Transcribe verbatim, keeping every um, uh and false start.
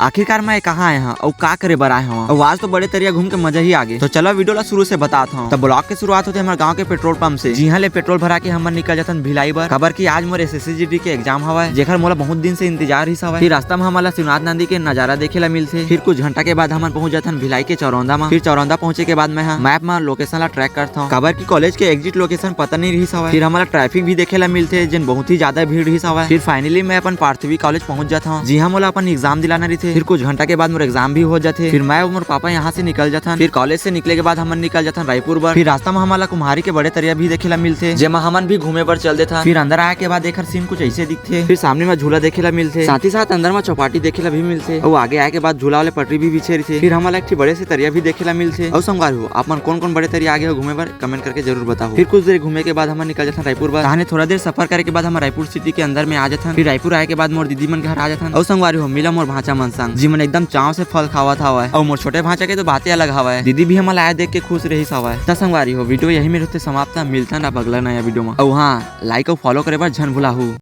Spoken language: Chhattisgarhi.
आखिरकार मैं कहाँ आए हँव अउ का करे बर आए हँव। अउ आज तो बड़े तरिया घूम के मजा ही आ गे। तो चला video ला शुरू से बतात हँव। त vlog के शुरुआत होथे हमर गाँव के petrol pump से, जिहाँ ले petrol भरा के हमन निकल जाथन भिलाई बर, काबर कि आज मोर S S C G D के exam हवय, जेकर मोला बहुत दिन से इंतजार रिहिस हवय। फिर रास्ता में हमन ला शिवनाथ नदी के नजारा देखे ला मिलथे। फिर कुछ घंटा के बाद हमन पहुँच जाथन भिलाई के चौरौंदा में। फिर चौरौंदा पहुँचे के बाद मैं ह map में location ला track करथंव, काबर कि college के exit location पता नहीं रिहिस हवय। फिर हमन ला traffic भी देखे ला मिलथे, जेन बहुत ही ज्यादा भीड़ रिहिस हवय। फिर finally मैं अपन पार्थिवी college पहुँच जाथंव, जिहाँ मोला अपन exam दिलाना रहिथे। फिर कुछ घंटा के बाद मोर exam भी हो जाथे। फिर मैं अउ मोर पापा यहाँ से निकल जाथन। फिर college से निकले के बाद हमन निकल जाथन रायपुर बर। फिर रास्ता में हमन ला कुम्हारी के बड़े तरिया भी देखे ला मिलथे, जेमा हमन भी घूमे बर चल देथन। फिर अंदर आए के बाद एकर scene कुछ ऐसे दिखथे। फिर सामने में झूला देखे ला मिलथे, साथ ही साथ अंदर में चौपाटी देखे ला भी मिलथे, अउ आगे आए के बाद झूला वाले पटरी भी बिछे रहिथे। फिर हमन ला एक ठे बड़े से तरिया भी देखे ला मिलथे। अउ संगवारी हो, आप मन कौन कौन बड़े तरिया आगे हो घूमे बर, comment करके जरूर बताओ। फिर कुछ देर घूमे के बाद हमन निकल जाथन रायपुर बर। तहाने थोड़ा देर सफर करे के बाद हमन रायपुर city के अंदर में आ जाथन। फिर रायपुर आए के बाद मोर दीदी मन घर आ जाथन। अउ संगवारी हो, मिला मोर भांचा मन संग, जी मन एकदम चाव से फल खावत हवय। अउ मोर छोटे भांचा के तो बाते अलग हवय, दीदी भी हमन ला आए देख के खुश रहिस हवय। त संगवारी हो, video यही मेर होथे समाप्त। मिलथन अब अगला नया video में। अउ हाँ, like अउ follow करे बर झन भुलाहू।